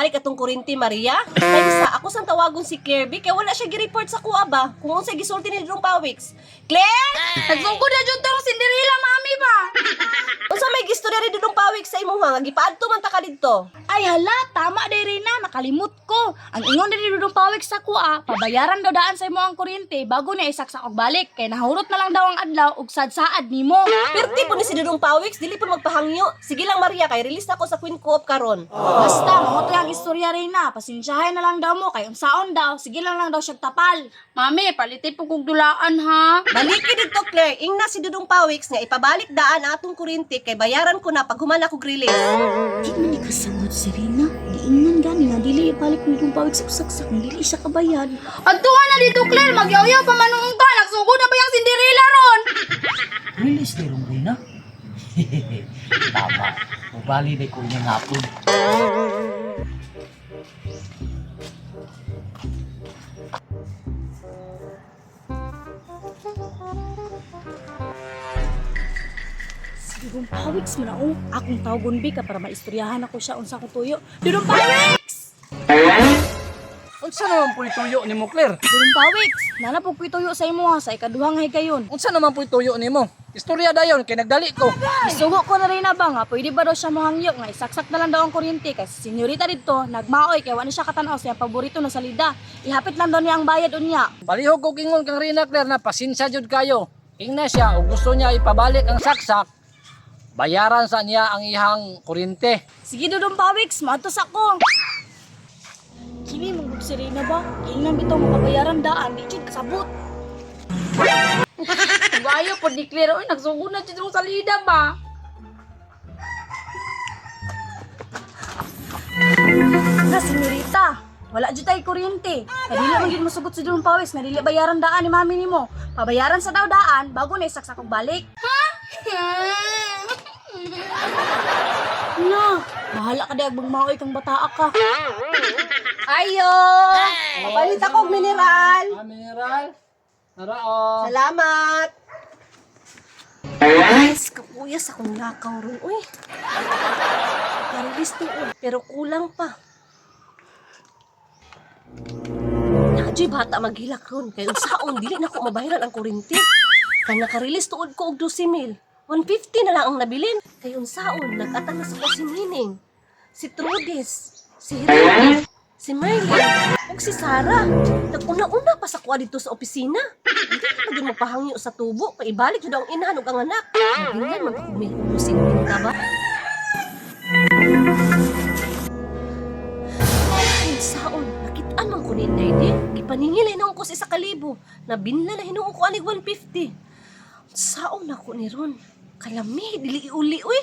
ibalik atong kuryente, Maria. Kaysa ako sang tawagon si Claire B kay wala siya gi-report sa kuha ba kung unsay gisulti ni Dudong Pawiks. Claire! Nagsugod na jud tong Cinderella, mami ba? Unsa may gistorya ni Dudong Pawiks sa imuha nga gipaadto man ta ka didto? Ay hala, tama day Reyna, nakalimot ko. Ang ingon ni Dudong Pawik sa kuha, pabayaran daw daan sa imo ang kuryente bago niya isaksak og balik kay nahurot na lang daw ang adlaw ug sad-saad nimo. Perti po ni si Dudong Pawiks, dili po magpahangyo. Sige lang, Maria, kay release na ko sa Queen Co-op karon. Basta mao to ang istorya, Reyna, pasensyahay na lang daw mo kay unsaon daw, sige lang lang daw siya tapal. Mami, paliti po kong dulaan ha. Baliki didto, Claire, ingna si Dudong Pawiks nga ipabalik daan ang atong kuryente kay bayaran ko na pag human ako release. Di man ni kasabot si Reyna. Giingnan gani nga dili ibalik ni Dudong Pawik sa usaksak, dili siya kabayad. Adtuan na dito, Claire. Magyaw-yaw pa manuong ka. Nagsugod na ba yung Cinderella ron? Release ni rong Rina. Tama. Mubali na ko niyang hapon. Si Dudong Pawiks man ako. Akong tawagon bi ka para maistoryahan ako siya unsa akong tuyo. Dudong Pawiks! Unsa naman po'y tuyo nimo, Claire? Dudong Pawiks, nana po ko'y tuyo sa imo ha, sa ikaduhang higayon. Unsa naman po'y tuyo nimo? Istorya dayon kay nagdali ko. Isugo ko na rin na ba nga, pwede ba daw siya mohangyo nga isaksak na lang daw ang kuryente kay si senyorita didto, nagmaoy kay wa na siya katanaw sa iyang paborito na salida. Ihapit lang daw niya ang bayad unya. Palihog ko kingon kang Rina, Claire, na pasensya jud kayo. Ingna siya og gusto niya ipabalik ang saksak, bayaran sa niya ang ihang kuryente. Sige Dudong Pawiks, maantos ako. Kini manggod si Reyna ba? Giingnan bitaw makabayaran daan, di jud kasabot. Gayo po ni Claire. Uy, nagsugod na jud tong salida ba? Na senyorita, wala jud tay kuryente. Kadili man jud mosugot si Dudong Pawis, nga dili bayaran daan ni mami nimo. Pabayaran sa daw daan bago na isaksak og balik. Na, bahala ka di maoy kang bataa ka. Ayo! Papalit ako og mineral. Ah, mineral. Narao. Salamat! Guys, kapuyas akong nakaw ron. Uy! Narilis tuod, pero kulang pa. Naadyo'y bata maghilak ron. Kay unsaon, dili na ko mabayaran ang kurinti. Kay nakarilis tuod ko og 12,000. 150 na lang ang nabilin. Kay unsaon, nag-atang na sa ko si Nining, si Trudis, si Hirene, si Merlin, ug si Sarah. Nag-una-una pa sa kuha dito sa opisina. Hindi ka pa gyud magpahangyo sa tubo. Paibalik jud ang inahan ug ang anak. Nabinlan man pa kung may ubusin ka ba? Ay, saon, nakitaan man ko ni Inday di. Gipaningil hinuon ko sa 1,000. Nabinla na hinuon ko anig 150. Saon na ko ni Ron. Kalami, dili iuli, uy.